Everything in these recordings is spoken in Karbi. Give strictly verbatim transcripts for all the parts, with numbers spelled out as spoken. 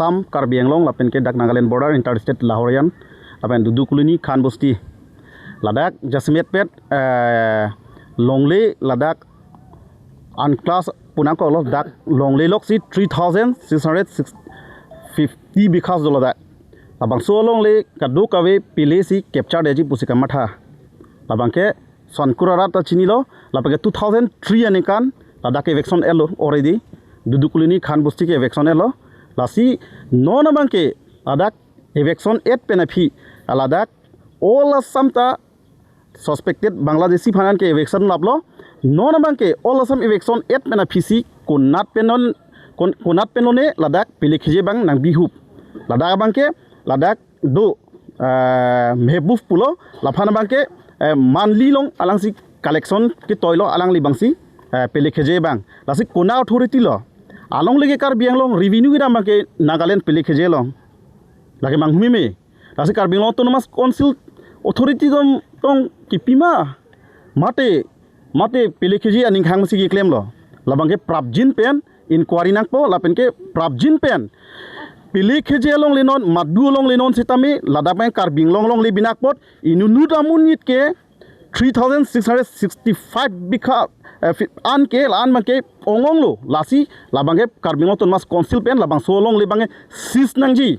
Assam, Karbi Anglong, lapen ke dak Nagaland border, inter-state Lahorian, lapen Dudu Colony, Khan Bosti. Ladak jasemet pet, eh, longle ladak unclass punang kolo dak longle lok si three thousand six hundred fifty bighas dolo dak. Labangso longle kadokave pele si capture detji pusi kamatha. Labang ke Sankur arat ta chinilo, lapen ke two thousand three aningkan ladak ke eviction etlo already. Dudu Colony Khan Bosti ke eviction etlo. Lasi non abang ke ladak eviction et pen aphi ladak all Assam ta suspected Bangladeshi aphan ke eviction laplo. Non abang ke all Assam eviction et pen aphi si konat pen non kon-, konat pen lone ladak pele keje abang nangbihup. Ladak abang ke ladak do, ah, Mehbub pulo, laphan abang ke, eh, monthly along alangsi collection ketoilo alangli abang si, eh, pele keje abang. Lasi konat authority lo. Alongle ke Karbi Anglong, revenue kedam abang ke Nagaland pele keje lo. Lake manghumeme. Lasi Karbi Anglong Autonomous Council authority tong, tong kipima. Mate, mate pele keje aning khang si keklemlo. Labang ke prapjin pen inquiry nangpo, lapen ke prapjin pen pele keje alongle non, madu alongle non sitame, ladak abang Karbi Anglong alongle binakpot, inutnut amonit ke three thousand six hundred sixty-five bigha, eh, fi-, an ke, la-an abang ke ong-onglo. Lasi labang ke Karbi Anglong Autonomous Council pen labangso alongle abang ke seize nangji.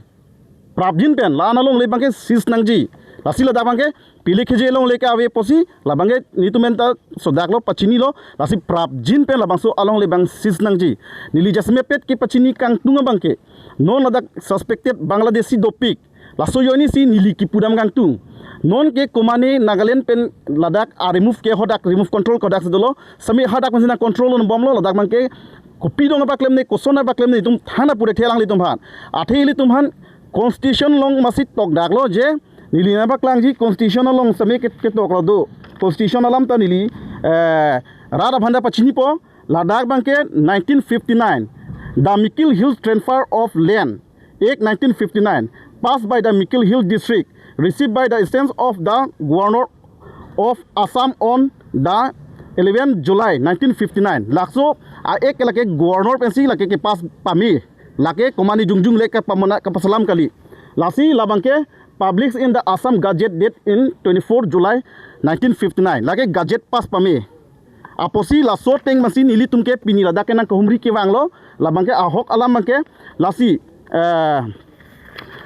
Prapjin pen la-an alongle abang ke seize nangji. Lasi ladak abang ke pele keje alongle ke ave pusi labang ke nelitum pen ta sodaklo, pachinilo. Lasi prapjin pen labangso alongle abang seize nangji. Neli jasemet pet kepachini kangtung abang ke non ladak suspected Bangladeshi dopik. Laso ajoine si neli kipudam kangtung. Non ke komane Nagaland pen ladak a-remove ke hadak remove control kodak si dolo. Sami hadak pen si nang control un bomlo, ladak abang ke kopi dong apaklem ne, koson apaklem ne, itum thana pure thelang ilitum aphan. Athe ilitum aphan constitution along masi tokdaklo je, neli nangpaklangji constitution along sami ke, ketoklo do. Constitution alam ta neli, eh, rat aphan ta pachinipo, ladak abang ke nineteen fifty-nine, the Mikir Hills Transfer of Land Act nineteen fifty-nine, passed by the Mikir Hill District, received by the assent of the Governor of Assam on the eleventh July nineteen fifty-nine. Laso a-act lake Governor pensi lake kepass pame. Lake komane jongjong le kapamana kapasalam kali. Lasi labang ke published in the Assam Gazette date in twenty-fourth July nineteen fifty-nine. Lake Gazette pass pame. Apotsi laso ateng abang si nelitum ke pini ladak ke nangkahumri kevanglo, labang ke ahok alam abang ke lasi, eh,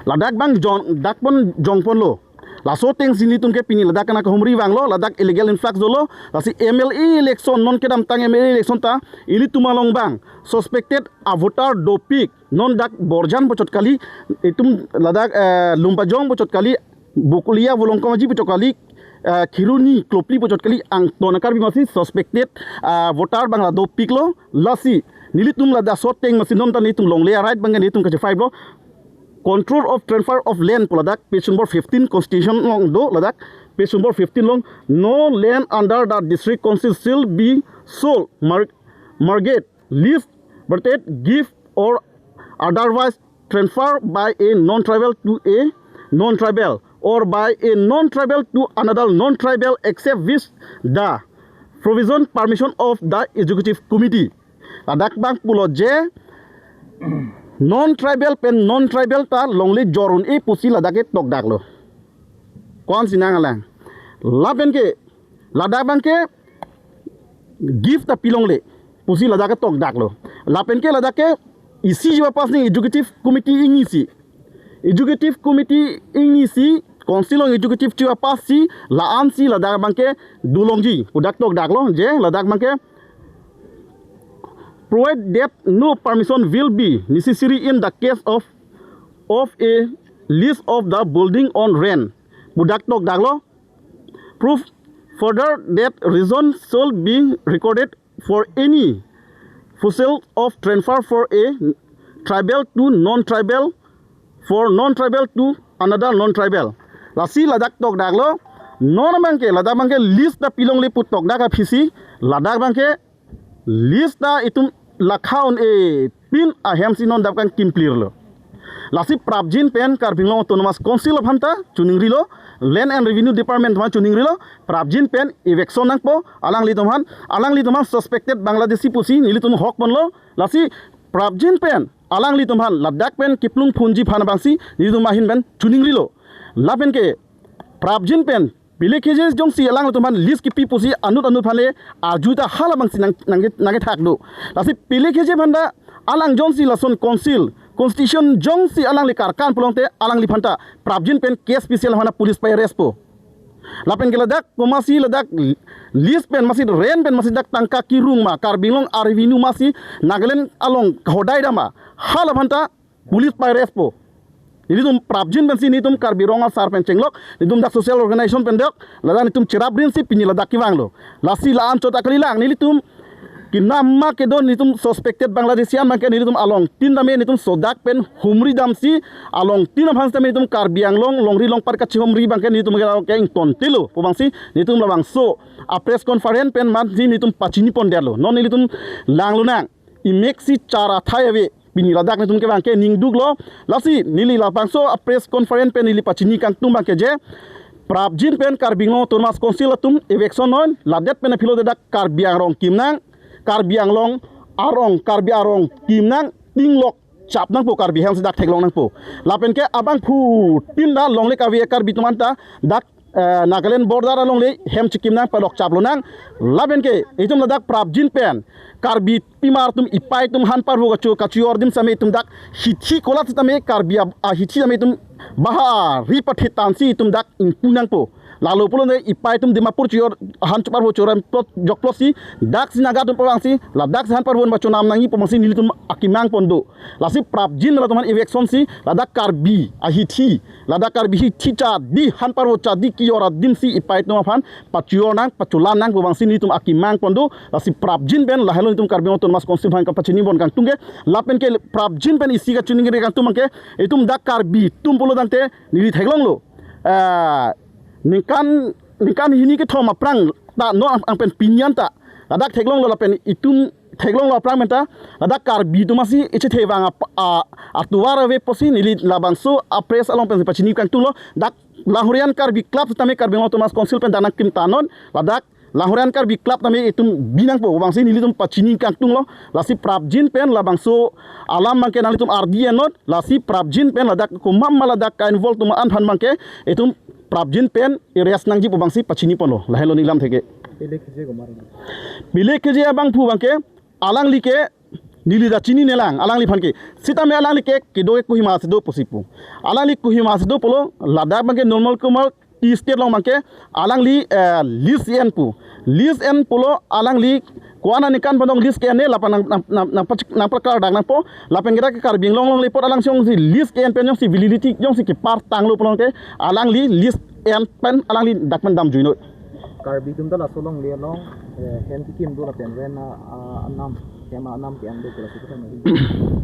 ladak abang jong, dak pon jongponlo. Laso ateng si nelitum ke pini ladak ke nangkahumri vanglo, ladak illegal influx dolo, lasi M L A election non kedamtang M L A election ta ilitum along abang suspected a-voter dopik, non dak Borjan pu chot kali, itum ladak, eh, Lumbajong pu chot kali, Bokolia Volongkom Aji pu chot kali, eh, Kheroni Klopli pu chot kali, angton a-Karbi masi suspected, ah, voter abang la dopiklo. Lasi nelitum ladak laso ateng masi non ta nelitum longle a-right abang nelitum kachefight lo. Control of Transfer of Land pu ladak page number fifteen constitution along do, ladak page number fifteen along, no land under the district council shall be sold, mar-, mortgaged, leased, bartered, gift or otherwise transferred by a non-tribal to a non-tribal or by a non-tribal to another non-tribal except with the provision permission of the executive committee. Ladak abang pulo je non-tribal pen non-tribal ta longle jor un-e pusi ladak ke tokdaklo. Ko-an si nang alang. Lapen ke ladak abang ke gift ta pilongle pusi ladak ke tokdaklo. Lapen ke ladak ke isi jiwa pas ning executive committee ingni si. Executive committee ingni si, council along executive chiwa pas si, la-an si ladak abang ke dolongji pu dak tokdaklo, je ladak abang ke provide that no permission will be necessary in the case of, of a lease of the building on rent pu dak tokdaklo. Prove further that reason shall be recorded for any proposal of transfer for a tribal to non-tribal, for non-tribal to another non-tribal. Lasi ladak tokdaklo, non abang ke, ladak abang ke lease ta pilongle pu tokdak aphi si, ladak abang ke lease ta itum lakha un-e pin ahem si non dap kangkim clear lo. Lasi prapjin pen Karbi Anglong Autonomous Council aphan ta choningrilo, Land and Revenue Department aphan choningrilo, prapjin pen eviction nangpo alanglitum aphan, alanglitum aphan suspected Bangladeshi pusi nelitum hok ponlo, lasi prapjin pen Alanglitum aphan ladak pen kiplung phunji aphan abangsi nelitum ahin pen choningrilo. Lapen ke prapjin pen pele keje jongsi alanglitum aphan list kipi pusi anut anut aphan le arju ta halabangsi nang nang nangkethak do. Lasi pele keje aphan ta alang jongsi lason council constitution jongsi alangli karkan pulote alangliphan ta prapjin pen case special aphan police pai arrest po. Lapen ke ladak komatsi ladak list pen masi rent pen masi dak tangka kirung ma, Karbi Anglong a-revenue masi Nagaland along hodai dam ma, halabangta police pai arrest po. Nelitum prapjin pensi nelitum Karbi Rong Asar pen chenglok, nelitum dak social organization pen dok, ladak nelitum cherap rinsi pini ladak kevanglo. Lasi la-an chot akalilang nelitum kinam ma kedo nelitum suspected Bangladeshi an abangke nelitum alongtin tame nelitum sodak pen humri damsi alongtin aphan tame nelitum Karbi Anglong longri longpat kachihumri abangke nelitum ke ingtontelo pu abangsi nelitum labangso a-press conference pen mansi nelitum pachini pondetlo. Non nelitum langlonang, imeksi char athai ave, pini ladak nelitum kevang ke ningduklo. Lasi neli labangso a-press conference pen neli pachini kangtung abangke je prapjin pen Karbi Anglong Autonomous Council atum eviction non, ladet pen aphilo dak Karbi arong kimnang, Karbi Anglong arong, Karbi arong kimnang, tinglok chap nangpo, Karbi hem si dak theklong nangpo. Lapen ke abangphutin ta longle kave Karbi atum anta dak eh, Nagaland border alongle hem chikim nang, palok chap lonang. Lapen ke itum ladak prapjin pen Karbi pimar atum ipei atum han parvo kachu kachu ordim same itum dak hithi kolat sitame Karbi a, ahithi same itum bahari pathe tansi itum dak ingpu nangpo. Lalo pulote ipei atum Dimapur chuyor han chuparvo churam plot jok plot si dak si Naga atum pavangsi ladak si han parvo pachonam nangji pu abangsi nelitum akemang pon do. Lasi prapjin latum aphan eviction si ladak Karbi ahithi, ladak Karbi hithi chadi han parvo chadi kiyor adim si ipei atum aphan pachuyor nang, pachulan nang pu abangsi nelitum akemang pon do. Lasi prapjin pen lahelo nelitum Karbi Anglong Autonomous Council aphan kapachini pon kangtung ke. Lapen ke prapjin pen isi kachiningri kangtung abangke itum dak Karbi atum pulo tangte neli theklonglo. Eh, ningkan ningkan hini kethom aphrang ta non ang, ang pen pini anta ladak theklonglo lapen itum theklonglo aphrang pen ta ladak Karbi atum masi ichethe vang ap-, a, atovar ave pusi neli labangso a-press along pen pachini kangtunglo. Dak Langhorian Karbi Club tame Karbi Anglong Autonomous Council pen dak nangkimta non, ladak Langhorian Karbi Club tame itum bi nangpo pu abangsi nelitum pachini kangtunglo. Lasi prapjin pen labangso alam abangke nanglitum ardi en non. Lasi prapjin pen ladak komat ma ladak ka-involve atum an aphan abangke itum prapjin pen arrest nangji pu abangsi pachini ponlo. Lahelo neli lam theke. Pele keje komat? Pele keje abangphu abangke alangli ke neli ta chinine lang, alangliphan ke. Sitame alangli ke kedo ke Kohima si do pusi pu. Alangli Kohima si do pulo, ladak abangke Normal Kumar tea estate along abangke alangli, eh, lease en pu. Lease en pulo alangli ko-an aningkan abang lease ke-en ne lapen nang, nang, nang, nang pachik, nang prakar dak nangpo. Lapen kita ke Karbi Anglong alongle apot alang jongsi lease ke-en pen jongsi validity jongsi kepar tanglo pulote alangli lease en pen alangli dak pen damjui noi. Karbi atum ta laso alongle along, eh, hem kikim do lapen rent a, a, anam, hem anam ke-en do pu lasi kosonlo.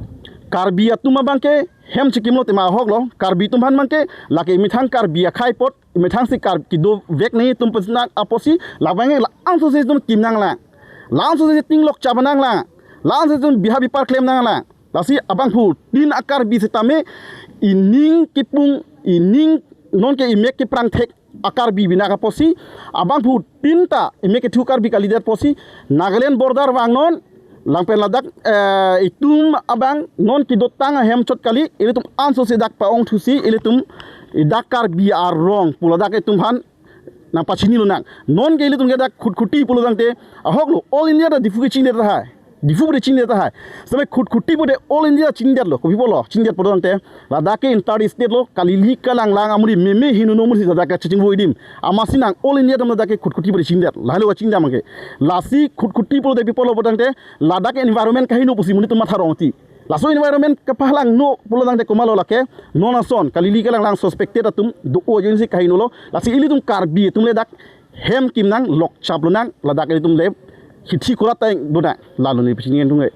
Karbi atum abangke hem chikimlo tema ahoklo. Karbi atum aphan abangke lake imethang Karbi akhei apot, imethang si Karbi kedovek nangji atum pen si nang apotsi labangke la-anso si itum kim nanglang, la-anso si tinglok chap nanglang, la-anso si itum biha bipar klem nanglang. Lasi abangphutin a-Karbi sitame ining kipung, ining nonke imek kiprang thek a-Karbi binak apotsi, abangphutin ta imek kethu Karbi kalidet apotsi, Nagaland border vang non, lapen ladak, eh, itum abang non kedotang ahem chot kali, ilitum anso si dak pa-ongthusi, ilitum dak Karbi arong pu ladak itum aphan nangpachini lonang. Nonke ilitum ke dak Khutkhuti pulo tangte ahoklo, all India ta Diphu ke chinidet tahai. Diphu pu chinidet tahai. Same Khutkhuti pu de all India chinidetlo. Kopi pulo chinidet pulo tangte, ladak ke inter state lo, kalili kalanglang amuri meme hinu no muri ladak ke chechingvoi adim. Amatsi nang all India atum ladak ke Khutkhuti pu chinidet. Lahelo kachinidam ke. Lasi Khutkhuti pulote pi pulo tangte, ladak ke environment kaheno pusi monit atum matha rong ti. Laso environment kapalangno pulo tangte komatlo lake, non ason kalili kalanglang suspected atum do-o ajoinesi kahenolo. Lasi ilitum Karbi atum le dak hem kim nang, lok chap lonang, ladak ilitum le hithi korat tang do nang, lalo neli pachini kangtung ke.